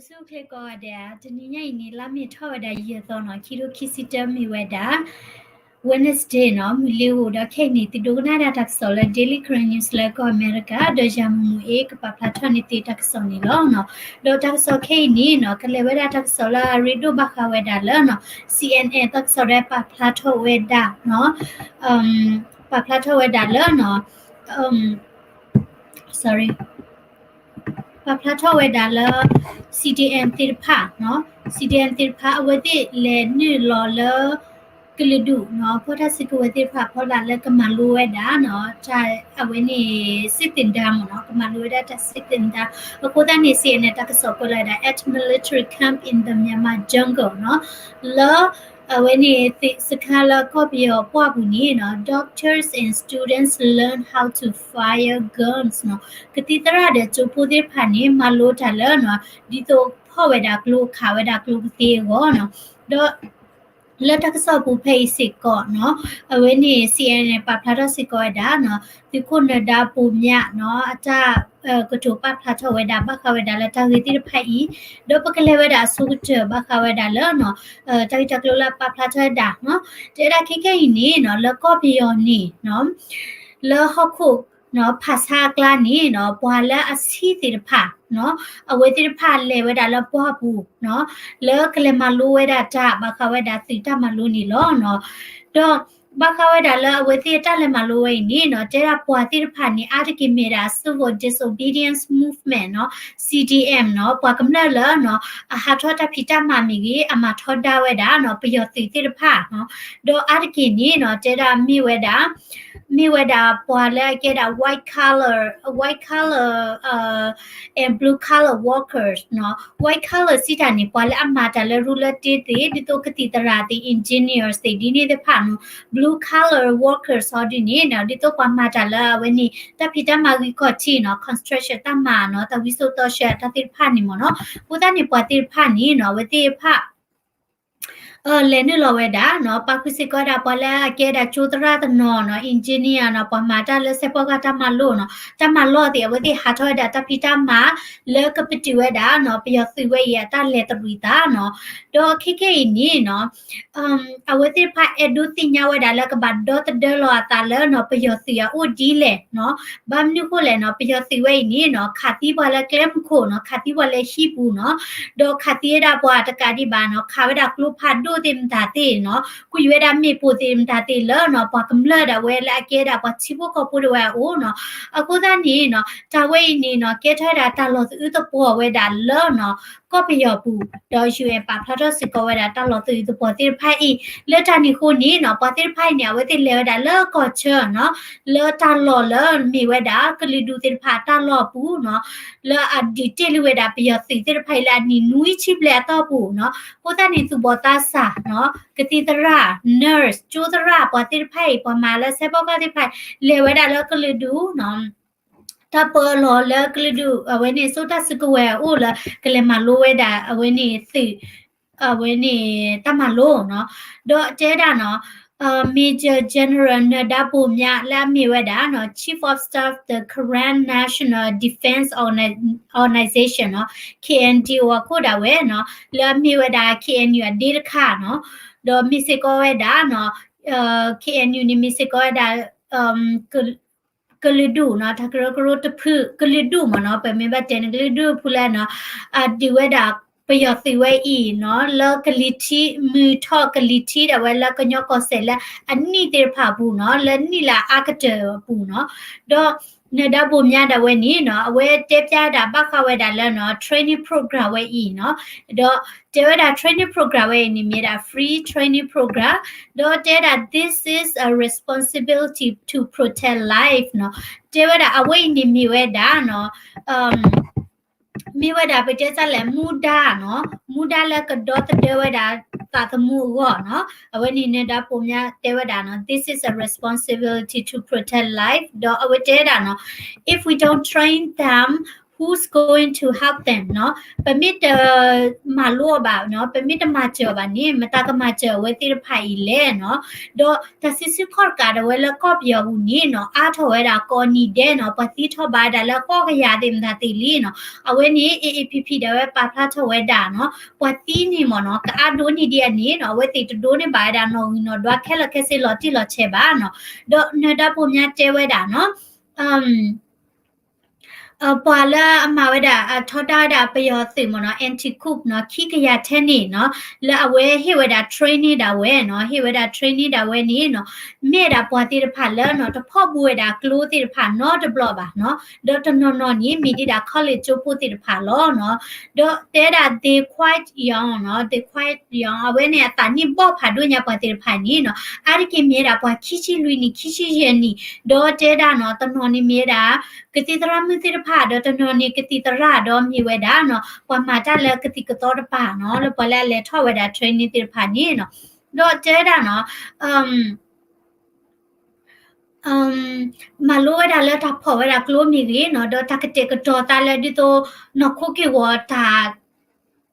ဆူၣ်ချ့ကိးဂၤဒဲး, တနံၤညါအံၤန့ၣ် လါမ့ၤထီၣ်ဝဲဒၣ်ယဲၢ်သီနီၤ, ခံထိခံဆံတၢ မ့ၢ်ဝဲဒၣ် Wednesday နီၤ, မုၢ်လ့ၤဧိၤ, ဒီးခဲအံၤန့ၣ် သုဒိကနၣ်ဒၣ်တၢ်ကစီၣ်လၢ Daily Karen News လၢကီၢ်အမဲရကၤ, ဒီးယၤမူၤမူၤအ့ ကပာ်ဖျါထီၣ်န့ၢ်သုတၢ်ကစီၣ်န့ၣ်လီၤ. ဒီးတၢ်ကစီၣ်ခဲအံၤန့ၣ်နီၤ, ကလဲၤဝဲဒၣ်တၢ်ကစီၣ်လၢအရ့ဒိၣ်ဘၣ်ဃးဝဲဒၣ်လၢနီၤ, C N N တၢ်ကစီၣ်ဒီးပာ်ဖျါထီၣ်ဝဲဒၣ်နီၤ, ပာ်ဖျါထီၣ်ဝဲဒၣ်လၢနီၤ, sorry, ပာ်ဖျါထီၣ်ဝဲဒၣ်လၢ C D M သ့ၣ်တဖၣ်နီၤ, C D M သ့ၣ်တဖၣ် အဝဲသ့ၣ်လဲၤနုာ်လီၤလၢ ကလုာ်ဒူၣ်နီၤ, ဖီၣ်တၢ်စုကဝဲၤသ့ၣ်တဖၣ် ဖီလာ်လၢကမၤလိဝဲဒၣ်နီၤ, တၢ်အဝဲန့ၣ် စစ်သင်တန်း မ့ၢ်နီၤ, ကမၤလိဝဲဒၣ်တၢ် စစ်သင်တန်း. အဃိသတးန့ၣ် C N N တၢ်ကစီၣ်ကွဲးလီၤဝဲဒၣ် at military camp in the Myanmar jungle နီၤ, လၢ အဝဲန့ၣ် စခန်းလၢကီၢ်ပယီၤပှၢ်ပူၤန့ၣ်နီၤ, doctors and students learn how to fire guns နီၤ, ကသံၣ်သရၣ်ဒီးကၠိဖိသ့ၣ်တဖၣ်န့ၣ် မၤလိတၢ်လၢနီၤ, ဒ်သိးဖီၣ်ဝဲဒၣ်ကျိ ခးဝဲဒၣ်ကျိကသ့အဂီၢ်နီၤ, ဒီး လၢတၢ်ကစီၣ်ပူၤဖဲအံၤစ့ၢ်ကီးနီၤ, အဝဲန့ၣ် C N N န့ၣ် ပာ်ဖျါထီၣ်စ့ၢ်ကီးဝဲဒၣ်နီၤ, သုးခိၣ်နၢၤဒါဘိးမြနီၤ, အတၢ် ကတိၤပာ်ဖျါထီၣ်ဝဲဒၣ် ဘၣ်ဃးဝဲဒၣ်လၢတၢ်ဂ့ၢ်သ့ၣ်တဖၣ်အံၤ, ဒီးပကလဲၤဝဲဒၣ်အဆိကတၢၢ် ဘၣ်ဃးဝဲဒၣ်လၢနီၤ, တၢ်ဂ့ၢ်တၢ်ကျိၤလၢအပာ်ဖျါထီၣ်ဝဲဒၣ်နီၤ, တဲဒၣ်ခဲခဲအံၤန့ၣ်နီၤ, လၢကီၢ်ပယီၤန့ၣ်နီၤ, လၢဟီၣ်ခိၣ်နီၤ, ဖၣ်ဆါအကျါန့ၣ်နီၤ, ပှၤလၢအဆံးသ့ၣ်တဖၣ်နီၤ, အဝဲသ့ၣ်တဖၣ်လဲၤဝဲဒၣ်လၢပှၢ်ပူၤနီၤ, လၢကလဲၤမၤလိဝဲဒၣ်တၢ် ဘၣ်ဃးဝဲဒၣ်သုးတၢ်မၤလိန့ၣ်လီၤနီၤ. ဒီး ဘၣ်ဃးဝဲဒၣ်လၢအဝဲသ့ၣ်အတၢ်လဲၤမၤလိဝဲအံၤန့ၣ်နီၤ, တဲဒၣ်ပှၤသ့ၣ်တဖၣ်န့ၣ် အါတက့ၢ်မ့ၢ်ဒၣ် civil disobedience movement နီၤ, C D M နီၤ, ပှၤကမျၢၢ်လၢနီၤ, အဟးထီၣ်တၢ်ဖံးတၢ်မၤမ့ၢ်ဂ့ၤ, အမၤထီဒါဝဲဒၣ်နီၤ, ပယီၤသုးသ့ၣ်တဖၣ်နီၤ, ဒီးအါတက့ၢ်န့ၣ်နီၤ, တဲဒၣ်မ့ၢ်ဝဲဒၣ် မ့ၢ်ဝဲဒၣ်ပှၤလၢအကဲဒၣ် white collar, white collar, uh, and blue collar workers နီၤ, white collar စံးတၢ်န့ၣ် ပှၤလၢအမၤတၢ်လၢရူလၢတ့သ့ၣ်, ဒ်သိးကသံၣ်သရၣ်သ့ၣ်, engineers သ့ၣ်, ဒ်န့ၣ်သ့ၣ်တဖၣ်နီၤ, blue collar workers ဟီဒ်န့ၣ်နီၤ, ဒ်သိးပှၤမၤတၢ်လၢအဝဲန့ၣ် တၢ်ဖံးတၢ်မၤဂ့ၤခီၣ်ထံးနီၤ, construction တၢ်မၤနီၤ, တၢ်ဝံစိာ်တီဆှၢတၢ်သ့ၣ်တဖၣ်န့ၣ်မ့ၢ်နီၤ, အဃိသတးန့ၣ် ပှၤသ့ၣ်တဖၣ်န့ၣ်နီၤ, အဝဲသ့ၣ်တဖၣ် လဲၤနုာ်လီၤဝဲဒၣ်နီၤ, ပာ်ဃုာ်စ့ၢ်ကီးဝဲဒၣ် ပှၤလၢအကဲဒၣ်ကၠိသရၣ်တနီၤနီၤ, engineer နီၤ, ပှၤမၤတၢ်လၢစဲးဖီကီၢ်တၢ်မၤလိနီၤ, တၢ်မၤလိသ့ၣ် အဝဲသ့ၣ်ဟးထီၣ်ဝဲဒၣ်တၢ်ဖံးတၢ်မၤ လၢကပတုာ်ဝဲဒၣ်နီၤ, ပယီၤသုးဝဲအံၤအတၢ်လဲၤတရံးသးနီၤ, ဒီးခဲခဲအံၤန့ၣ်နီၤ, အဝဲသ့ၣ်တဖၣ်အဲၣ်ဒိးသ့ၣ်ညါဝဲဒၣ်လၢကဘၣ်ဒီသဒၢလီၤအသးလၢနီၤ, ပယီၤသုးအအိၣ်ဒ်လဲၣ်နီၤ, ဘၣ်မနုၤဃိလဲၣ်နီၤ, ပယီၤသုးဝဲအံၤန့ၣ်နီၤ, ခးသံပှၤလၢကျဲမုၢ်ခိၣ်နီၤ, ခးသံပှၤလၢဟံၣ်ပူၤနီၤ, ဒီးခးသံဝဲဒၣ်ပှၤတကးဒံးဘၣ်နီၤ, ခးဝဲဒၣ်ကျိဖးဒိၣ်သ့ၣ်မတၤသ့ၣ်နီၤ, ကွံာ်ဝဲဒၣ်မ့ၣ်ပိၢ်သ့ၣ်မတၤသ့ၣ်လၢနီၤ, ပှၤကမျၢၢ်ဒၣ်ဝဲလၢအကဲဒၣ်ပှၤထံဖိကီၢ်ဖိဒၣ်ဝဲအအိၣ်နီၤ, အဃိသတးန့ၣ်နီၤ, တၢ်ဝဲအံၤန့ၣ်နီၤ, ကဲထီၣ်ဝဲဒၣ်တၢ်လီၤသယုၢ်သပှီၤဝဲဒၣ်လၢနီၤ, ကီၢ်ပယီၤပူၤ, ဒီး U N ပာ်ဖျါထီၣ်စ့ၢ်ကီးဝဲဒၣ်တၢ်လီၤသယုၢ်သပှီၤသ့ၣ်တဖၣ်အံၤ, လၢတၢ်န့ၣ်အဃိန့ၣ်နီၤ, ပှၤသ့ၣ်တဖၣ်အံၤန့ၣ် အဝဲသ့ၣ်လဲၤဝဲဒၣ်လၢကီၢ်ဆၢနီၤ, လၢတၢ်လီၢ်လၢမ့ၢ်ဝဲဒၣ် ကလုာ်ဒူၣ်သ့ၣ်တဖၣ်အတၢ်လီၢ်အပူၤနီၤ, လၢအဒုးတ့ၢ်လံဝဲဒၣ်ပယီၤသုးသ့ၣ်တဖၣ်အံၤလၢအနံၣ်နွံဆံဘျဲၣ်အတီၢ်ပူၤနီၤ, အဃိသတးန့ၣ် သူၣ်ဘီၣ်သးစၢ်နီၤ, ကသံၣ်သရၣ် nurse ကၠိသရၣ် ပှၤသ့ၣ်တဖၣ်အံၤ ပှၤမၤလၢစဲးဖီကီၢ်သ့ၣ်တဖၣ် လဲၤဝဲဒၣ်လၢကလုာ်ဒူၣ်နီၤ တၢ်ပၢလီၤလၢကလုာ်ဒူၣ် အဝဲန့ၣ် စိာ်တၢ်စုကဝဲၤအအိၣ်လၢ ကလဲၤမၤလိဝဲဒၣ် အဝဲန့ၣ်သုး အဝဲန့ၣ် တၢ်မၤလိနီၤ. ဒီးတဲဒၣ်နီၤ Major General နၢၤဒါဘိၣ်မြ လၢအမ့ၢ်ဝဲဒၣ်နီၤ Chief of Staff the Karen National Defense Organization နီၤ K N D O အခိၣ်ဒၣ်ဝဲနီၤ လၢအမ့ၢ်ဝဲဒၣ် K N U အဒ့တခါနီၤ ဒီးမ့ၢ်စ့ၢ်ကီးဝဲဒၣ်နီၤ K N U န့ၣ်မ့ၢ်စ့ၢ်ကီးဝဲဒၣ် ကလုာ်ဒူၣ်နီၤ တၢ်ကရၢကရိတဖု ကလုာ်ဒူၣ်မ့ၢ်နီၤ ပမ့ၢ်ဘၣ်တဲန့ၣ် ကလုာ်ဒူၣ်တဖုလၢနီၤ အဒုးဝဲဒၣ်ပယီၤသုးဝဲအံၤနီၤ လၢကလံၤထံး မုၢ်ထီၣ်ကလံၤထံးဒၣ်ဝဲလၢကညီကီၢ်စဲၣ်လၢအနံၣ်သ့ၣ်တဖၣ်အပူၤနီၤ လၢနံၣ်လၢအအါကတၢၢ်အပူၤနီၤ ဒီး နၢၤဒါဘိၣ်မြဒၣ်ဝဲန့ၣ်နီၤ အဝဲတဲဖျါဒၣ်ဘၣ်ဃးဝဲဒၣ်လၢနီၤ training program ဝဲအံၤနီၤ ဒီးတဲဝဲဒၣ် training program ဝဲအံၤန့ၣ် မ့ၢ်ဒၣ် free training program ဒီးတဲဒၣ် this is a responsibility to protect life နီၤ တဲဝဲဒၣ်အဝဲအံၤန့ၣ်မ့ၢ်ဝဲဒၣ်နီၤ မ့ၢ်ဝဲဒၣ်ပတဲစၢ်လဲၣ် မူဒါနီၤ မူဒါလၢကဒီသဒၢဝဲဒၣ်သးသမူအဂီၢ်နီၤ အဝဲန့ၣ်နၢၤဒါဘိၣ်မြတဲဝဲဒၣ်နီၤ this is a responsibility to protect life ဒီးအဝဲတဲဒၣ်နီၤ if we don't train them who's going to help them နီၤ. ပမ့ၢ်တမၤလိအီၤဘၣ်နီၤ, ပမ့ၢ်တမၤစၢၤအီၤဘၣ်န့ၣ် မတၤကမၤစၢၤအဝဲသ့ၣ်တဖၣ်အံၤလဲၣ်နီၤ. ဒီးတၢ်စုဆူၣ်ခီၣ်တကးဒၣ်ဝဲလၢကီၢ်ပယီၤပူၤန့ၣ်နီၤ အါထီၣ်ဝဲဒၣ်ကိးနံၤဒဲးနီၤ, ပှၤသံထီၣ်ဘၣ်ဝဲဒၣ်လၢဃိးကယၤသ့ၣ်မတၤသ့ၣ်လံနီၤ. အဝဲန့ၣ် A A P P ဒၣ်ဝဲပာ်ဖျါထီၣ်ဝဲဒၣ်နီၤ, ပှၤသံန့ၣ်မ့ၢ်နီၤ ကအါဒိၣ်န့ၢ်ဒံးအန့ၣ်နီၤ, အဝဲသ့ၣ်တဒိးန့ၢ်ဘၣ်ဝဲဒၣ်နီၣ်ဂံၢ်နီၣ်ဒွးခဲလၢာ်ခဲဆ့လီၤတံၢ်လီၤဆဲးဘၣ်နီၤ. ဒီးနၢၤဒါဘိၣ်မၠါတဲဝဲဒၣ်နီၤ ပှၤလၢအမၤဝဲဒၣ် အထီဒါဝဲဒၣ်ပယီၤသုးမ့ၢ်နီၤ anti-coup နီၤ ခံကယၤထဲန့ၣ်နီၤ, လၢအဝဲဟ့ၣ်ဝဲဒၣ် training ဒၣ်ဝဲနီၤ, ဟ့ၣ်ဝဲဒၣ် training ဒၣ်ဝဲန့ၣ်နီၤ, မ့ၢ်ဒၣ်ပှၤသ့ၣ်တဖၣ်လၢနီၤ တဖီၣ်ဘူးဝဲဒၣ်ကျိသ့ၣ်တဖၣ်နီတဘျီဘၣ်နီၤ, ဒီးတနီၤနီၤန့ၣ် မ့ၢ်ဒံးဒၣ် college ကၠိဖိသ့ၣ်တဖၣ်လီၤနီၤ. ဒီးတဲဒၣ် they quite young နီၤ, they quite young အဝဲန့ၣ်အသးနံၣ်ဘီၣ်ဖးဒိၣ်ညါပှၤသ့ၣ်တဖၣ်န့ၣ်နီၤ, အါတက့ၢ်မ့ၢ်ဝဲဒၣ်ပှၤခံဆံလွံၢ်နံၣ် ခံဆံယဲၢ်နံၣ်, ဒီးတဲဒၣ်နီၤ တနီၤန့ၣ်မ့ၢ်ဝဲဒၣ် ကသံၣ်သရၣ်မုၣ်သ့ၣ်တဖၣ် ဒီးတနီၤန့ၣ်ကသံၣ်သရၣ်ဒီးမ့ၢ်ဝဲဒၣ်နီၤ ပှၤမၤတၢ်လၢကသံၣ်ကသီတပၤနီၤ, လၢပှၤလၢအလဲၤထီၣ်ဝဲဒၣ် training သ့ၣ်တဖၣ်န့ၣ်နီၤ, ဒီးတဲဝဲဒၣ်နီၤ မၤလိဝဲဒၣ်လၢတၢ်ဖီၣ်ဝဲဒၣ်ကျိမ့ၢ်ဂ့ၤနီၤ, ဒီးတၢ်ကတဲာ်ကတီၤသးလၢဒ်သိး နီၢ်ခိက့ၢ်ဂီၤတၢ်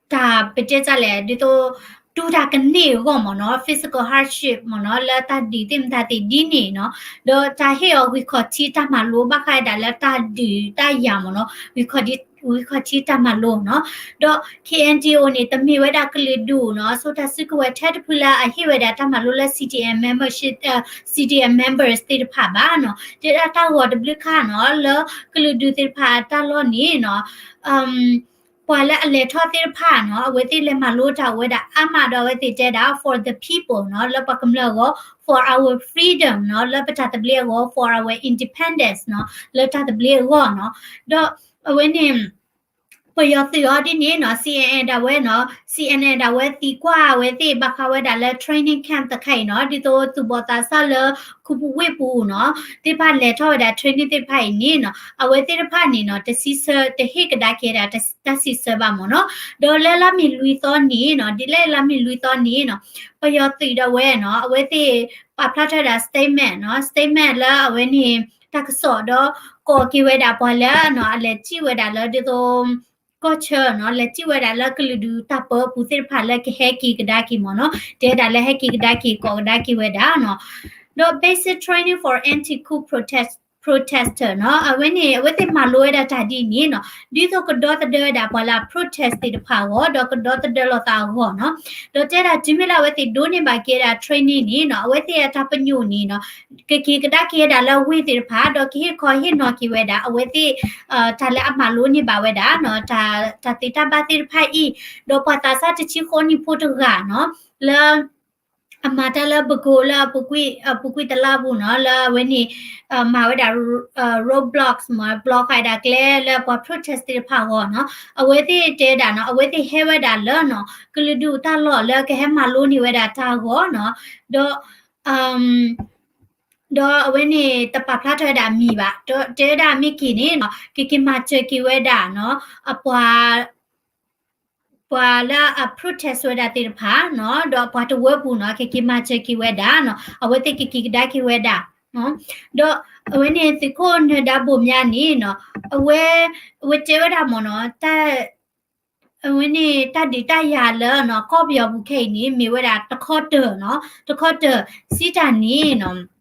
တၢ်ပတဲတၢ်လဲၣ် ဒ်သိး တူၢ်တၢ်ကန့ၢ်အဂီၢ်မ့ၢ်နီၤ, physical hardship မ့ၢ်နီၤ, လၢတၢ်ဒုးသ့ၣ်မတၤသ့ၣ်ဒ်န့ၣ်နီၤ, ဒီးတၢ်ဟ့ၣ်အီၤဂံၢ်ခီၣ်ထံးတၢ်မၤလိဘၣ်ဃးဒၣ်လၢတၢ်ဒုးတၢ်ယၤမ့ၢ်နီၤ, ဂံၢ်ခီၣ်ထံးတၢ်မၤလိနီၤ, ဒီး K N D O န့ၣ် တမ့ၢ်ဝဲဒၣ်ကလုာ်ဒူၣ်နီၤ, ဆိတၢ်စုကဝဲၤထဲတဖုလၢအဟ့ၣ်ဝဲဒၣ်တၢ်မၤလိလၢ C D M membership, C D M members သ့ၣ်တဖၣ်ဘၣ်နီၤ, တဲဒၣ်တၢ်ဂီၤတဘျုးခါနီၤ, လၢကလုာ်ဒူၣ်သ့ၣ်တဖၣ်အတၢ်လီၢ်န့ၣ်နီၤ ပှၤလၢအလဲၤထီၣ်သ့ၣ်တဖၣ်နီၤ, အဝဲသ့ၣ်လဲၤမၤလိတၢ်အိၣ်ဝဲဒၣ်အါမးဒီးအဝဲသ့ၣ်တဲဒၣ် for the people နီၤ, လၢပှၤကမျၢၢ်အဂီၢ်, for our freedom နီၤ, လၢပတၢ်သဘျ့အဂီၢ်, for our independence နီၤ, လၢတၢ်သဘျ့အဂီၢ်နီၤ, ဒီးအဝဲန့ၣ် ပယီၤသုးအီၤဒ်န့ၣ်နီၤ, C N N ဒၣ်ဝဲနီၤ, C N N ဒၣ်ဝဲသံကွၢ်ဝဲသ့ၣ်ဘၣ်ဃးဝဲဒၣ်လၢ training camp တခါအံၤနီၤ, ဒ်သိးသူၣ်ဘီၣ်သးစၢ်လၢ ခူပူၤဝ့ၢ်ပူၤနီၤ, သ့ၣ်တဖၣ်လဲၤထီၣ်ဝဲဒၣ် training သ့ၣ်တဖၣ်အံၤန့ၣ်နီၤ, အဝဲသ့ၣ်တဖၣ်န့ၣ်နီၤ တဆံဆၢ တဟ့ၣ်ကဒါက့ၤဒၣ်တၢ်စံးဆၢဘၣ်မ့ၢ်နီၤ, ဒီးလၢလါမ့ၤလွံၢ်သီန့ၣ်နီၤ, ဒ်လဲၣ်လါမ့ၤလွံၢ်သီန့ၣ်နီၤ, ပယီၤသုးဒၣ်ဝဲနီၤ, အဝဲသ့ၣ်ပာ်ဖျါထီၣ်ဝဲဒၣ် statement နီၤ, statement လၢအဝဲန့ၣ် တၢ်ကစီၣ်ဒီး ကိးက့ၤဝဲဒၣ်ပှၤလၢနီၤ အလဲၤစံၣ်ဝဲဒၣ်လၢဒ်သိး ကီၢ်ဆၢနီၤ, လဲၤစံၣ်ဝဲဒၣ်လၢကလုာ်ဒူၣ်တၢ်ပၢအပူၤသ့ၣ်တဖၣ်လၢကဟဲက့ၤကဒါက့ၤမ့ၢ်နီၤ, တဲဒၣ်လၢဟဲက့ၤကဒါက့ၤ ကိးကဒါက့ၤဝဲဒၣ်နီၤ, ဒီး basic training for anti-coup protest protester နီၤ, အဝဲန့ၣ် အဝဲသ့ၣ်မၤလိဝဲဒၣ်တၢ်ဒ်န့ၣ်နီၤ, ဒ်သိးကဒီသဒၢဝဲဒၣ်ပှၤလၢအ protest သ့ၣ်တဖၣ်အဂီၢ် ဒီးကဒီသဒၢလိာ်သးအဂီၢ်နီၤ, ဒီးတဲဒၣ်တုၤမ့ၢ်လၢအဝဲသ့ၣ်ဒိးန့ၢ်ဘၣ်က့ၤဒၣ် training န့ၣ်နီၤ, အဝဲသ့ၣ်အတၢ်ပညိၣ်န့ၣ်နီၤ ကက့ၤကဒါက့ၤဝဲဒၣ်လၢဝ့ၢ်သ့ၣ်တဖၣ် ဒီးကဟ့ၣ်ခီဟ့ၣ်နီၤက့ၤဝဲဒၣ် အဝဲသ့ၣ် တၢ်လၢအမၤလိန့ၢ်ဘၣ်ဝဲဒၣ်နီၤ, တၢ်သ့တၢ်ဘၣ်သ့ၣ်တဖၣ်အံၤ, ဒီးပှၤသးစၢ်တဆံဃိးနံၣ်ဖိတဂၤနီၤ, လၢ အမၤတၢ်လၢပကိးလၢ အပူၤကွံာ်တလါပူၤနီၤ, လၢအဝဲန့ၣ် မၤဝဲဒၣ် roadblocks မ့ၢ် block ဃာ်ဒၣ်ကျဲလၢပှၤ protest သ့ၣ်တဖၣ်အဂီၢ်နီၤ, အဝဲသ့ၣ်တဲဒၣ်နီၤ, အဝဲသ့ၣ်ဟဲဝဲဒၣ်လၢနီၤ ကလုာ်ဒူၣ်တၢ်လီၢ်လၢကဟဲမၤလိန့ၢ်ဝဲဒၣ်တၢ်အဂီၢ်နီၤ, ဒီး ဒီးအဝဲန့ၣ်တပာ်ဖျါထီၣ်ဝဲဒၣ်အမံၤဘၣ်, ဒီးတဲဝဲဒၣ်မ့ၢ်က့ၤန့ၣ်နီၤ ကက့ၤမၤစၢၤက့ၤဝဲဒၣ်နီၤ အပှၤ ပှၤလၢအ protest ဝဲဒၣ်သ့ၣ်တဖၣ်နီၤ, ဒီးပှၤတဝၢပူၤနီၤ ကက့ၤမၤစၢၤက့ၤဝဲဒၣ်နီၤ, အဝဲသ့ၣ်ကက့ၤကဒါက့ၤဝဲဒၣ်နီၤ, ဒီးအဝဲန့ၣ်သုးခိၣ်နၢၤဒါဘိၣ်မၠါန့ၣ်နီၤ, အဝဲ အဝဲတဲဝဲဒၣ်မ့ၢ်နီၤ တၢ် အဝဲန့ၣ်တၢ်ဒုးတၢ်ယၤလၢနီၤ ကီၢ်ပယီၤပူၤခဲအံၤန့ၣ် မ့ၢ်ဝဲဒၣ်တခီတၢၢ်နီၤ, တခီတၢၢ် စံးတၢ်န့ၣ်နီၤ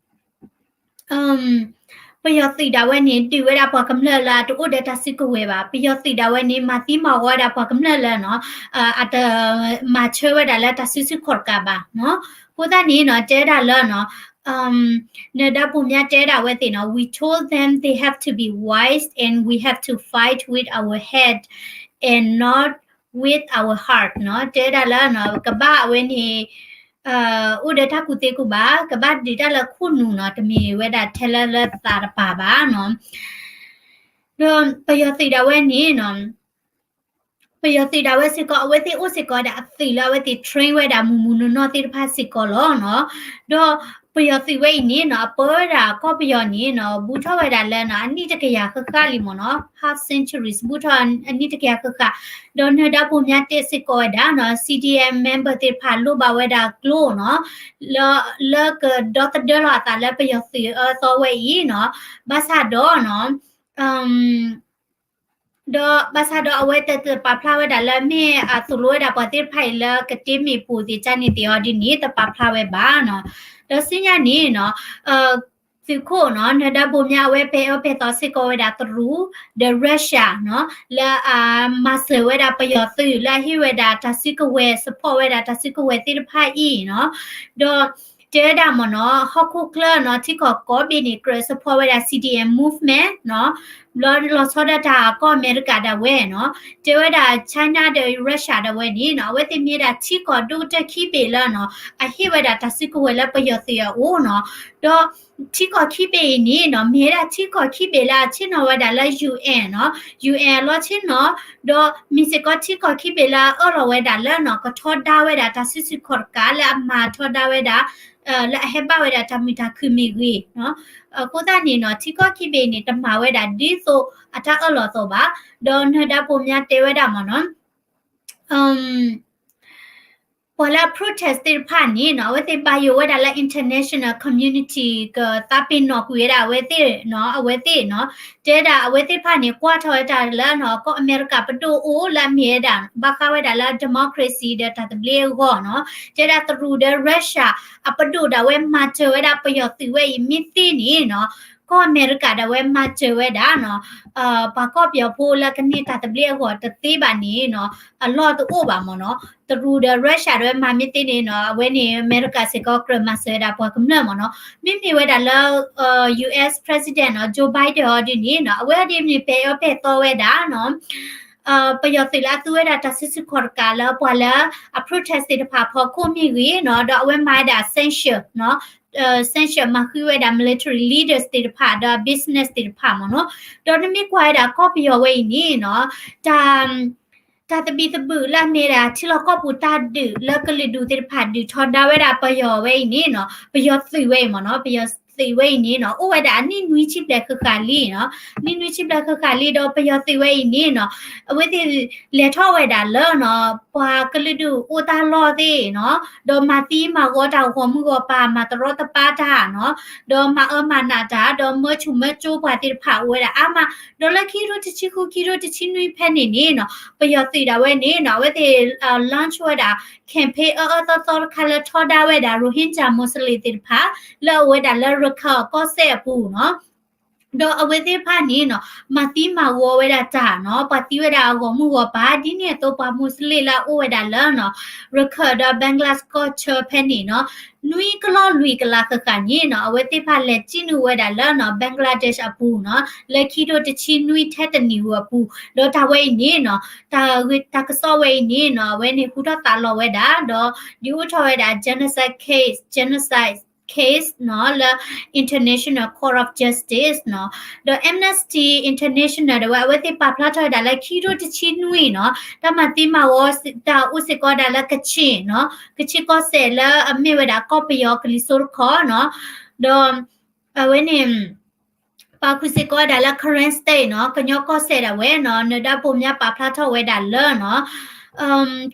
ပယီၤသုးဒၣ်ဝဲန့ၣ် ဒုးဝဲဒၣ်ပှၤကမျၢၢ်လၢအတအိၣ်ဒီးတၢ်စုကဝဲၤဘၣ်, ပယီၤသုးဒၣ်ဝဲန့ၣ် မၤသံမၤဝီဝဲဒၣ်ပှၤကမျၢၢ်လၢနီၤ အတမၤဆၢဝဲဒၣ်လၢတၢ်စုဆူၣ်ခီၣ်တကးဘၣ်နီၤ, အဃိသတးန့ၣ်နီၤ တဲဝဲဒၣ်လၢနီၤ နၢၤဒါဘိၣ်မၠါတဲဝဲဒၣ်ဝဲသ့ၣ်နီၤ we told them they have to be wise and we have to fight with our head and not with our heart နီၤ, တဲဝဲဒၣ်လၢနီၤ ကဘၣ်အဝဲန့ၣ် အိၣ်ဒီးတၢ်ကူၣ်သ့ကူၣ်ဘၣ်, ကဘၣ်ဒုးတၢ်လၢခိၣ်နူာ်နီၤ, တမ့ၢ်ဝဲဒၣ်ထဲလၢလၢသးတပၤဘၣ်နီၤ, ဒီးပယီၤသုးဒၣ်ဝဲန့ၣ်နီၤ ပယီၤသုးဒၣ်ဝဲစ့ၢ်ကီး အဝဲသ့ၣ်အိၣ်စ့ၢ်ကီးဝဲဒၣ်အသုးလၢအဝဲသ့ၣ် train ဝဲဒၣ်မုၢ်မုၢ်နီၢ်နီၢ်သ့ၣ်တဖၣ်စ့ၢ်ကီးလီၤနီၤ, ဒီးပယီၤသုးဝဲအံၤန့ၣ်နီၤ အပၢဝဲဒၣ်ကီၢ်ပယီၤန့ၣ်နီၤ ဘူးထီၣ်ဝဲဒၣ်လၢနီၤ အနံၣ်တကယၤဃၣ်ဃၣ်လံမ့ၢ်နီၤ, half centuries ဘူးထီၣ်အနံၣ်တကယၤဃၣ်ဃၣ်, ဒီးနၢၤဒါဘိၣ်မၠါတဲစ့ၢ်ကီးဝဲဒၣ်နီၤ C D M member သ့ၣ်တဖၣ်လိၣ်ဘၣ်ဝဲဒၣ်ကျိနီၤ, လၢ လၢကဒီသဒၢလီၤအသးလၢပယီၤသုးအၢသီဝဲအံၤနီၤ, ဘၣ်ဆၣ်ဒီးနီၤ အ ဒီးဘၣ်ဆၣ်ဒီးအဝဲတပာ်ဖျါဝဲဒၣ်လၢမ့ၢ်အသိၣ်လိဝဲဒၣ်ပှၤသ့ၣ်တဖၣ်အံၤလၢကတ့မ့ၢ်ပိၢ်သ့ၣ်ကန့ၣ်သ့ၣ်အီၤဒ်န့ၣ် တပာ်ဖျါဝဲဘၣ်နီၤ. ဒီးဆူညါန့ၣ်နီၤ သုးခိၣ်နီၤ နၢၤဒါဘိၣ်မၠါ အဝဲပဲာ်အၢပဲာ်သီစ့ၢ်ကီးဝဲဒၣ်တရူး ဒီး Russia နီၤ လၢအမၤစၢၤဝဲဒၣ်ပယီၤသုး လၢအဟ့ၣ်ဝဲဒၣ်တၢ်စုကဝဲၤ support ဝဲဒၣ်တၢ်စုကဝဲၤသ့ၣ်တဖၣ်အံၤနီၤ. ဒီးတဲဝဲဒၣ်မ့ၢ်နီၤ ဟီၣ်ခိၣ်ချၢနီၤ ထံကီၢ်ကိးဘ့ၣ်န့ၣ် ကြၢး support ဝဲဒၣ် C D M movement နီၤ လီၤဆီဒၣ်တၢ်ကီၢ်အမဲရကၤဒၣ်ဝဲနီၤ. တဲဝဲဒၣ် China ဒီး Russia ဒၣ်ဝဲန့ၣ်နီၤ အဝဲသ့ၣ်မ့ၢ်ဝဲဒၣ်ထံကီၢ်ဒိၣ်ကတၢၢ်ခံဘ့ၣ်လၢနီၤ အဟ့ၣ်ဝဲဒၣ်တၢ်စုကဝဲၤလၢပယီၤသုးအအိၣ်နီၤ. ဒီးထံကီၢ်ခံဘ့ၣ်အံၤန့ၣ်နီၤ မ့ၢ်ဝဲဒၣ်ထံကီၢ်ခံဘ့ၣ်လၢအဆ့ၣ်နီၤဝဲဒၣ်လၢ U N နီၤ U N အလီၢ်ဆ့ၣ်နီၤ ဒီးမ့ၢ်စ့ၢ်ကီးထံကီၢ်ခံဘ့ၣ်လၢအအၢၣ်လီၤဝဲဒၣ်လၢနီၤ ကထီဒါဝဲဒၣ်တၢ်စုဆူၣ်ခီၣ်တကးလၢအမၤထီဒါဝဲဒၣ် လၢအဟဲဘၣ်ဝဲဒၣ်တၢ်မုာ်တၢ်ခုၣ်မ့ၢ်ဂ့ၤနီၤ. အဃိသတးန့ၣ်နီၤ ထံကီၢ်ခံဘ့ၣ်န့ၣ် တမၤဝဲဒၣ်ဒ်သိးအတၢ်အၢၣ်လီၤအသိးဘၣ်. ဒီးနၢၤဒါဘိၣ်မၠါတဲဝဲဒၣ်မ့ၢ်နီၤ ပှၤလၢအ protest သ့ၣ်တဖၣ်န့ၣ်နီၤ အဝဲသ့ၣ်ဘၣ်ယိၣ်ဝဲဒၣ်လၢ international community ကသးပ့ၤနီၣ်ကွံာ်ဝဲဒၣ်အဝဲသ့ၣ်နီၤ အဝဲသ့ၣ်နီၤ တဲဒၣ်အဝဲသ့ၣ်တဖၣ်န့ၣ် ကွၢ်ထီၣ်ဝဲတၢ်လၢနီၤ ကီၢ်အမဲရကၤပဒိၣ်အိၣ်လၢအမ့ၢ်ဝဲဒၣ် ဘၣ်ဃးဝဲဒၣ်လၢ democracy ဒီးတၢ်သဘျ့အဂီၢ်နီၤ တဲဒၣ်တရူးဒီး Russia အပဒိၣ်ဒၣ်ဝဲမၤစၢၤဝဲဒၣ်ပယီၤသုးဝဲအံၤမ့ၢ်သ့န့ၣ်နီၤ ကီၢ်အမဲရကၤဒၣ်ဝဲမၤစၢၤဝဲဒၣ်နီၤ ပှၤကီၢ်ပယီၤဖိလၢကန့ၢ်တၢ်သဘျ့အဂီၢ်တသ့ဘၣ်န့ၣ်နီၤ အလီၢ်တအိၣ်ဘၣ်မ့ၢ်နီၤ. တရူးဒီး Russia ဒၣ်ဝဲမၤမ့ၢ်သ့န့ၣ်နီၤ အဝဲန့ၣ် အမဲရကၤစ့ၢ်ကီးကြၢးမၤစၢၤဝဲဒၣ်ပှၤကမျၢၢ်မ့ၢ်နီၤ. မ့မ့ၢ်ဝဲဒၣ်လၢ US president နီၤ Joe Biden အီၤဒ်န့ၣ်နီၤ အဝဲအီၤဒ်န့ၣ် ပဲာ်အၢပဲာ်သီဝဲဒၣ်နီၤ ပယီၤသုးလၢအသူဝဲဒၣ်တၢ်စုဆူၣ်ခီၣ်တကးလၢပှၤလၢအ protest သ့ၣ်တဖၣ်အဖီခိၣ်မ့ၢ်ဂ့ၤနီၤ ဒီးအဝဲမၤဝဲဒၣ် sanction နီၤ sanction မၤဃုဝဲဒၣ် military leaders သ့ၣ်တဖၣ် ဒီး business သ့ၣ်တဖၣ်မ့ၢ်နီၤ. ဒီးနမ့ၢ်ကွၢ်ဝဲဒၣ်ကီၢ်ပယီၤဝဲအံၤန့ၣ်နီၤ တၢ် တၢ်သဘံၣ်သဘုၣ်လၢအမ့ၢ်ဒၣ်ထံလီၢ်ကီၢ်ပူၤတၢ်ဒုးလၢကလုာ်ဒူၣ်သ့ၣ်တဖၣ်ဒုးထီဒါဝဲဒၣ်ပယီၤဝဲအံၤန့ၣ်နီၤ ပယီၤသုးဝဲအံၤမ့ၢ်နီၤ ပယီၤသုးဝဲအံၤန့ၣ်နီၤ အိၣ်ဝဲဒၣ်အနံၣ်နွံဆံဘျဲၣ်ဃၣ်ဃၣ်လံနီၤ နံၣ်နွံဆံဘျဲၣ်ဃၣ်ဃၣ်လံ ဒီးပယီၤသုးဝဲအံၤန့ၣ်နီၤ အဝဲသ့ၣ်လဲၤထီၣ်ဝဲဒၣ်လၢနီၤ ပှၤကလုာ်ဒူၣ်အိၣ်တၢ်လီၢ်သ့ၣ်နီၤ ဒီးမၤသံမၤဝီတၢ်ဂီၤမုၢ်ဂီၤပၤ မၤတရီတပါတၢ်နီၤ ဒီးမၤအၢမၤနးတၢ် ဒီးမၢဆူၣ်မၢကၠိပှၤသ့ၣ်တဖၣ်အိၣ်ဝဲဒၣ်အါမး ဒီးလၢခံကထိတဆံဃု ခံကထိတဆံနွံဖဲန့ၣ်န့ၣ်နီၤ ပယီၤသုးဒၣ်ဝဲန့ၣ်နီၤ အဝဲသ့ၣ် launch ဝဲဒၣ် campaign အၢအၢသီသီတခါလၢထီဒါဝဲဒၣ် Rohingya Muslim သ့ၣ်တဖၣ် လၢအအိၣ်ဝဲဒၣ်လၢရခၢၣ်ကီၢ်စဲၣ်အပူၤနီၤ ဒီးအဝဲသ့ၣ်တဖၣ်န့ၣ်နီၤ မၤသံမၤဝီဝဲဒၣ်တၢ်နီၤ ပှၤသံဝဲဒၣ်အဂီၤမုၢ်ဂီၤပၤ ဒ်န့ၣ်အသိးပှၤ Muslim လၢအအိၣ်ဝဲဒၣ်လၢနီၤ ရခၢၣ်ဒီး Bangladesh ကီၢ်ဆၢဖဲန့ၣ်နီၤ နွံကလီၢ်လွံၢ်ကလးဃၣ်ဃၣ်န့ၣ်နီၤ အဝဲသ့ၣ်တဖၣ်လဲၤစံၣ်နုာ်ဝဲဒၣ်လၢနီၤ Bangladesh အပူၤနီၤ လၢခံကထိတဆံနွံထဲတနံၣ်ဝဲအပူၤ ဒီးတၢ်ဝဲအံၤန့ၣ်နီၤ တၢ်ဂ့ၢ်တၢ်ကစီၣ်ဝဲအံၤန့ၣ်နီၤ အဝဲန့ၣ်ဟူထီၣ်သါလီၤဝဲဒၣ် ဒီးဒုးအိၣ်ထီၣ်ဝဲဒၣ် genocide case genocide case နီၤ လၢ International Court of Justice နီၤ ဒီး Amnesty International ဒၣ်ဝဲ အဝဲသ့ၣ်ပာ်ဖျါထီၣ်ဝဲဒၣ်လၢခံကထိတဆံနွံနီၤ တၢ်မၤသံမၤဝီ တၢ်အိၣ်စ့ၢ်ကီးဒၣ်လၢကချ့ၣ်နီၤ ကချ့ၣ်ကီၢ်စဲၣ်လၢအမ့ၢ်ဝဲဒၣ်ကီၢ်ပယီၤကလံၤစိးတခီနီၤ ဒီး အဝဲန့ၣ် ပာ်ဃုာ်စ့ၢ်ကီးဝဲဒၣ်လၢ Karen State နီၤ ကညီကီၢ်စဲၣ်ဒၣ်ဝဲနီၤ နၢၤဒါဘိၣ်မၠါပာ်ဖျါထီၣ်ဝဲဒၣ်လၢနီၤ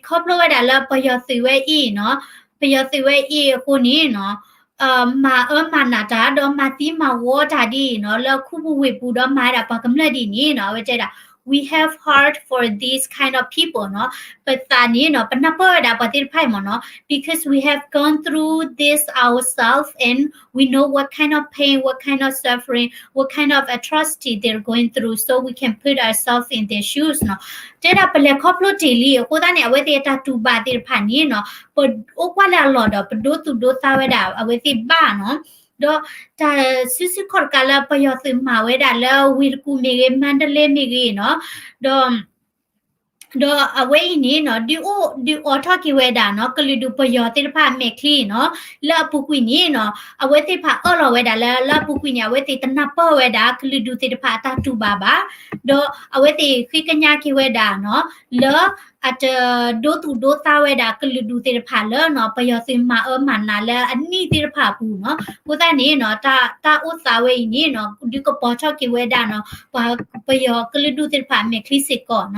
ခီဖျိဝဲဒၣ်လၢပယီၤသုးဝဲအံၤနီၤ ပယီၤသုးဝဲအံၤအဃိန့ၣ်နီၤ မၤအၢမၤနးတၢ် ဒီးမၤသံမၤဝီတၢ်ဒ်အံၤနီၤ လၢခူပူၤဝ့ၢ်ပူၤဒီးမၤဝဲဒၣ်ပှၤကမျၢၢ်ဒ်န့ၣ်နီၤ အဝဲတဲဒၣ် we have heart for this kind of people နီၤ ပသးန့ၣ်နီၤ ပနၢ်ပၢၢ်ဝဲဒၣ်ပှၤသ့ၣ်တဖၣ်အံၤမ့ၢ်နီၤ because we have gone through this ourselves and we know what kind of pain, what kind of suffering, what kind of atrocity they're going through, so we can put ourselves in their shoes နီၤ တဲဒၣ်ပလဲၤခီဖျိတ့ၢ်လံ အဃိသတးန့ၣ် အဝဲသ့ၣ်အတၢ်တူၢ်ဘၣ်သ့ၣ်တဖၣ်န့ၣ်နီၤ ပအိၣ်ကွၢ်လၢအလီၢ်ဒီး ပဒိသူၣ်ဒိသးဝဲဒၣ်အဝဲသ့ၣ်ဘၣ်နီၤ ဒီးတၢ်စုဆူၣ်ခီၣ်တကးလၢပယီၤသုးမၤဝဲဒၣ်လၢဝ့ၢ်တကူၣ်မ့ၢ်ဂ့ၤ မါတလ့မ့ၢ်ဂ့ၤနီၤ ဒီး ဒီးအဝဲအံၤန့ၣ်နီၤ ဒုးအိၣ်ဒုးအိးထီၣ်က့ၤဝဲဒၣ်နီၤ ကလုာ်ဒူၣ်ပယီၤသ့ၣ်တဖၣ်အမဲာ်ချံနီၤ လၢအပူၤကွံာ်န့ၣ်နီၤ အဝဲသ့ၣ်တဖၣ်အၢၣ်လီၤဝဲဒၣ်လၢ လၢအပူၤကွံာ်န့ၣ် အဝဲသ့ၣ်တနၢ်ပၢၢ်ဝဲဒၣ်ကလုာ်ဒူၣ်သ့ၣ်တဖၣ်အတၢ်တူၢ်ဘၣ်ဘၣ် ဒီးအဝဲသ့ၣ်ဃ့ကညးက့ၤဝဲဒၣ်နီၤ လၢအတဒိသူၣ်ဒိသးဝဲဒၣ်ကလုာ်ဒူၣ်သ့ၣ်တဖၣ်လၢနီၤ ပယီၤသုးမၤအၢမၤနးလၢအနံၣ်သ့ၣ်တဖၣ်အပူၤနီၤ အဃိသတးန့ၣ်နီၤ တၢ်အိၣ်သးဝဲအံၤန့ၣ်နီၤ ဒုးကပီၤထီၣ်က့ၤဝဲဒၣ်နီၤ ပှၤပယီၤကလုာ်ဒူၣ်သ့ၣ်တဖၣ်အမဲာ်ချံစ့ၢ်ကီး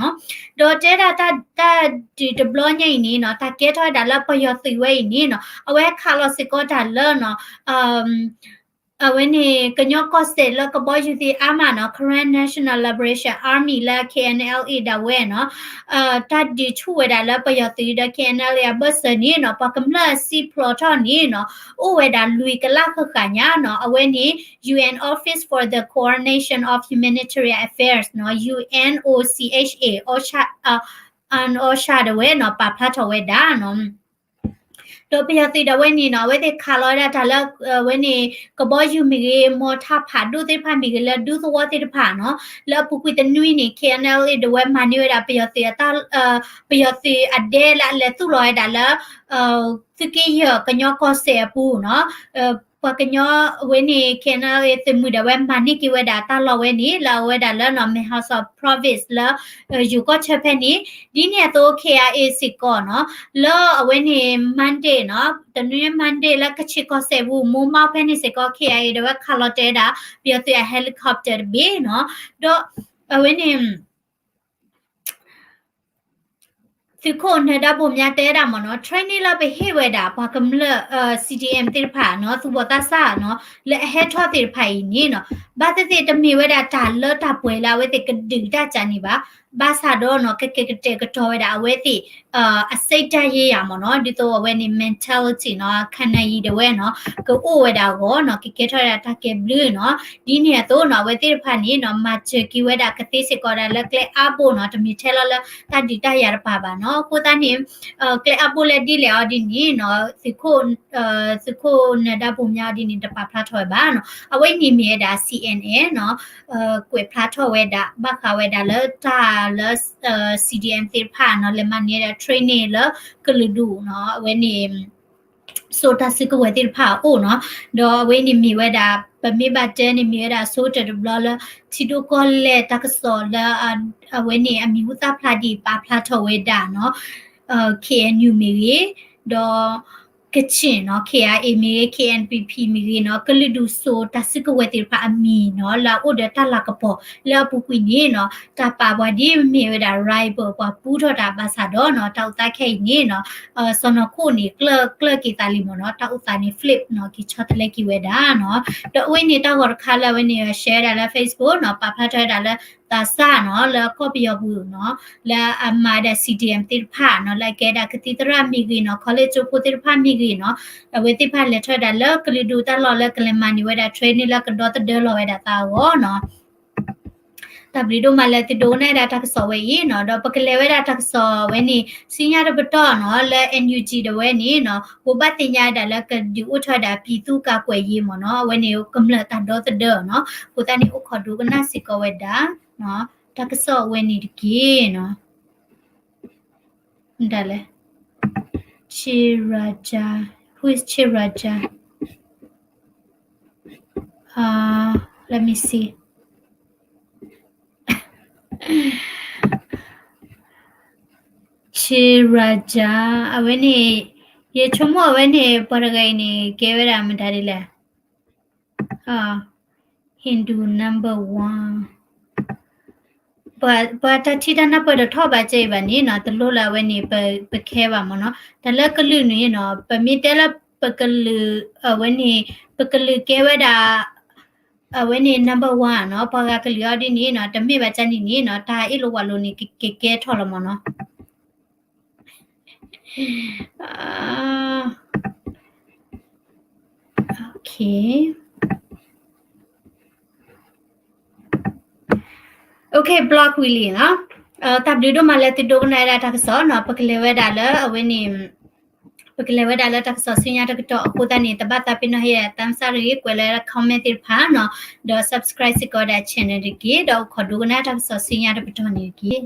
နီၤ ဒီးတဲဒၣ်တၢ် တၢ်ဒုးတဘျီညါအံၤန့ၣ်နီၤ တၢ်ကဲထီၣ်ဝဲဒၣ်လၢပယီၤသုးဝဲအံၤန့ၣ်နီၤ အဝဲခးလီၤစ့ၢ်ကီးတၢ်လၢနီၤ အဝဲန့ၣ် ကညီကီၢ်စဲၣ်လၢကဘီယူၤသ့ၣ်အါမးနီၤ Karen National Liberation Army လၢ K N L A ဒၣ်ဝဲနီၤ တၢ်ဒုးဆူၣ်ဝဲဒၣ်လၢပယီၤသုးဒီး K N L A အဘၢၣ်စၢၤန့ၣ်နီၤ ပှၤကမျၢၢ်စံၣ်ဖျိးထီၣ်န့ၣ်နီၤ အိၣ်ဝဲဒၣ်လွံၢ်ကလးဃၣ်ဃၣ်ညါနီၤ အဝဲန့ၣ် U N Office for the Coordination of Humanitarian Affairs နီၤ U N O C H A အ OCHA ဒၣ်ဝဲနီၤ ပာ်ဖျါထီၣ်ဝဲဒၣ်နီၤ ဒီးပယီၤသုးဒၣ်ဝဲန့ၣ်နီၤ အဝဲသ့ၣ်ခးလီၤဝဲဒၣ်တၢ်လၢ အဝဲန့ၣ် ကဘီယူၤမ့ၢ်ဂ့ၤ မော်တော်ဖးဒိၣ်သ့ၣ်တဖၣ်မ့ၢ်ဂ့ၤ လၢဒူသဝီသ့ၣ်တဖၣ်နီၤ လၢအပူၤကွံာ်တနွံန့ၣ် K N L A ဒၣ်ဝဲမၤန့ၢ်ဝဲဒၣ်ပယီၤသုးအတၢ် ပယီၤသုးအဒဲလၢအလဲၤသူၣ်လီၤဝဲဒၣ်လၢ သုးက့ယဲၢ်ကညီကီၢ်စဲၣ်အပူၤနီၤ ပှၤကညီအဝဲန့ၣ် K N L A သုးမုၢ်ဒၣ်ဝဲမၤန့ၢ်က့ၤဝဲဒၣ်တၢ်လီၢ်ဝဲန့ၣ် လၢအဝဲဒၣ်လၢနီၤ Mae Hong Son Province လၢ ယိၤကီၢ်ဆၢဖဲန့ၣ် ဒ်န့ၣ်အသိး K I A စ့ၢ်ကီးနီၤ လၢအဝဲန့ၣ် Monday နီၤ တနွံ Monday လၢကခ့ၣ်ကီၢ်စဲၣ်ပူၤ မိၢ်မီၣ်ဖဲန့ၣ်စ့ၢ်ကီး K I A ဒၣ်ဝဲခးလီၤတဲာ်ဝဲဒၣ် ပယီၤသုးအ helicopter တဘ့ၣ်နီၤ ဒီးအဝဲန့ၣ် သုးခိၣ်နၢၤဒါဘိၣ်မၠါတဲဝဲဒၣ်မ့ၢ်နီၤ training လၢပဟ့ၣ်ဝဲဒၣ်ပှၤကမျၢၢ် C D M သ့ၣ်တဖၣ်နီၤ သူၣ်ဘီၣ်သးစၢ်နီၤ လၢအဟဲထီၣ်သ့ၣ်တဖၣ်အံၤန့ၣ်နီၤ ဘၣ်သ့ၣ်သ့ၣ်တမ့ၢ်ဝဲဒၣ်တၢ်လၢတၢ်ပှဲၤလၢအဝဲသ့ၣ်ကဒုးတၢ်ကးန့ၣ်ဘၣ် ဘၣ်ဆၣ်ဒီးနီၤ ကကဲကတဲာ်ကတီၤဝဲဒၣ်အဝဲသ့ၣ် အစိတ်ဓာတ်ရေးရာ မ့ၢ်နီၤ ဒ်သိးအဝဲန့ၣ် mentality နီၤ ခါနၢယံၤဒၣ်ဝဲနီၤ ကအိၣ်ဝဲဒၣ်အဂီၢ်နီၤ ကကဲထီၣ်ဝဲဒၣ်တၢ်ကဲဘျုးနီၤ ဒ်န့ၣ်အသိးနီၤ အဝဲသ့ၣ်တဖၣ်န့ၣ်နီၤ မၤစၢၤက့ၤဝဲဒၣ်ကသ့စ့ၢ်ကီးဒၣ်လၢကျဲအါဘိနီၤ တမ့ၢ်ထဲလီၤလၢတၢ်ဒုးတၢ်ယၤတပၤဘၣ်နီၤ အဃိသတးန့ၣ် ကျဲအါဘိလဲၣ်ဒ်လဲၣ်အီၤဒ်န့ၣ်နီၤ သုးခိၣ် သုးခိၣ်နၢၤဒါဘိၣ်မၠါအီၤဒ်န့ၣ် တပာ်ဖျါထီၣ်ဝဲဘၣ်နီၤ အဝဲန့ၣ်မ့ၢ်ဝဲဒၣ် C N N နီၤ ကွဲးဖျါထီၣ်ဝဲဒၣ် ဘၣ်ဃးဝဲဒၣ်လၢတၢ်လၢ C D M သ့ၣ်တဖၣ်နီၤ လဲၤမၤန့ၢ်ဝဲဒၣ် training လၢကလုာ်ဒူၣ်နီၤ အဝဲန့ၣ် စိာ်တၢ်စုကဝဲၤသ့ၣ်တဖၣ်အအိၣ်နီၤ ဒီးအဝဲန့ၣ်မ့ၢ်ဝဲဒၣ် ပမ့ၢ်ဘၣ်တဲန့ၣ်မ့ၢ်ဝဲဒၣ်အဆိကတၢၢ်တဘျီလၢ ထံဒိၣ်ကီၢ်လဲၢ်တၢ်ကစီၣ်လၢ အဝဲန့ၣ်အမံၤဟူသၣ်ဖျါဒ်အံၤ ပာ်ဖျါထီၣ်ဝဲဒၣ်နီၤ K N U မ့ၢ်ဂ့ၤ ဒီး ကချ့ၣ်နီၤ K I A မ့ၢ်ဂ့ၤ K N P P မ့ၢ်ဂ့ၤနီၤ ကလုာ်ဒူၣ်စိာ်တၢ်စုကဝဲၤသ့ၣ်တဖၣ်အမံၤနီၤ လၢအအိၣ်ဒီးတၢ်လၤကပီၤ လၢအပူၤကွံာ်န့ၣ်နီၤ တၢ်ပာ်ပှၤဒ်မ့ၢ်ဝဲဒၣ် rival ပှၤပူထီၣ်တၢ်ဘၣ်ဆၣ်ဒီးနီၤ တၢ်အိၣ်သးခဲအံၤန့ၣ်နီၤ စီၢ်နီၤခိၣ်န့ၣ် ကျၢၢ်က့ၤသးလံမ့ၢ်နီၤ တၢ်အိၣ်သးန့ၣ် flip နီၤ က့ၤဆီတလဲက့ၤဝဲဒၣ်နီၤ ဒီးအဝဲန့ၣ်တၢ်ဂီၤတခါလၢအဝဲန့ၣ် share ဝဲဒၣ်လၢ Facebook နီၤ ပာ်ဖျါထီၣ်ဝဲဒၣ်လၢ သးစၢ်နီၤ လၢကီၢ်ပယီၤပူၤနီၤ လၢအမၤဒၣ် C D M သ့ၣ်တဖၣ်နီၤ လၢအကဲဒၣ်ကသံၣ်သရၣ်မ့ၢ်ဂ့ၤနီၤ college ကၠိဖိသ့ၣ်တဖၣ်မ့ၢ်ဂ့ၤနီၤ အဝဲသ့ၣ်တဖၣ်လဲၤထီၣ်ဝဲဒၣ်လၢကလုာ်ဒူၣ်တၢ်လီၢ်လၢကလဲၤမၤန့ၢ်ဝဲဒၣ် training လၢကဒီသဒၢလီၤဝဲဒၣ်သးအဂီၢ်နီၤ တၢ်ဘျုးဒိၣ်မးလၢသုဒိကနၣ်ဝဲဒၣ်တၢ်ကစီၣ်ဝဲအံၤနီၤ ဒီးပကလဲၤဝဲဒၣ်တၢ်ကစီၣ်ဝဲန့ၣ် ဆူညါတပတီၢ်နီၤ လၢ N U G ဒၣ်ဝဲန့ၣ်နီၤ ဘိးဘၣ်သ့ၣ်ညါဝဲဒၣ်လၢကဒုးအိၣ်ထီၣ်ဝဲဒၣ် ပြည်သူ့ကာကွယ်ရေး မ့ၢ်နီၤ အဝဲန့ၣ်ကမျၢၢ်တၢ်ဒီသဒၢနီၤ အဃိသတးန့ၣ် အိၣ်ခိးဒိကနၣ်စ့ၢ်ကီးဝဲဒၣ် တၢ်ကစီၣ်ဝဲန့ၣ်တက့ၢ်နီၤ ဒ်လဲၣ် Chiraja, who is Chiraja? Uh, let me see. Chiraja အဝဲန့ၣ် ယဆိကမိၣ်အဝဲန့ၣ် ပှၤတဂၤအံၤန့ၣ် ကဲဝဲဒၣ်မတၤဒ်လဲၣ် Hindu number one ပှၤတၢ်ထံၣ်တၢ်နၢ်ပၢၢ်တထီၣ်ဘၣ်ကဲအံၤဘၣ်န့ၣ်နီၤ တလိၣ်လၢအဝဲန့ၣ် ပ ပခဲဘၣ်မ့ၢ်နီၤ တၢ်လၢကလုာ်န့ၣ်နီၤ ပမ့ၢ်တဲလၢပကလုာ် အဝဲန့ၣ် ပကလုာ်ကဲဝဲဒၣ် အဝဲန့ၣ် number one နီၤ ပှၤဂၤကလုာ်အီၤဒ်န့ၣ်နီၤ တမ့ၢ်ဘၣ်ကဲန့ၣ်န့ၣ်နီၤ တၢ်အ့ၣ်လိာ်ဝးလိာ်န့ၣ် ကကဲထီၣ်လီၤမ့ၢ်နီၤ Okay. Okay, block ဝံၤလံနီၤ တၢ်ဘျုးဒိၣ်မးလၢသုဒိကနၣ်ဝဲဒၣ်တၢ်ကစီၣ်နီၤ ပကလဲၤဝဲဒၣ်လၢအဝဲန့ၣ် ပကလဲၤဝဲဒၣ်လၢတၢ်ကစီၣ်ဆူညါတကတီၢ်အဃိသတးန့ၣ် တဘၣ်သးပ့ၤနီၣ်ဟ့ၣ် thumbs up တဂ့ၤ ကွဲးလၢ comment သ့ၣ်တဖၣ်နီၤ ဒီး subscribe စ့ၢ်ကီးဝဲဒၣ် channel တက့ၢ် ဒီးအိၣ်ခိးဒိကနၣ်တၢ်ကစီၣ်ဆူညါတပတီၢ်န့ၣ်တက့ၢ်.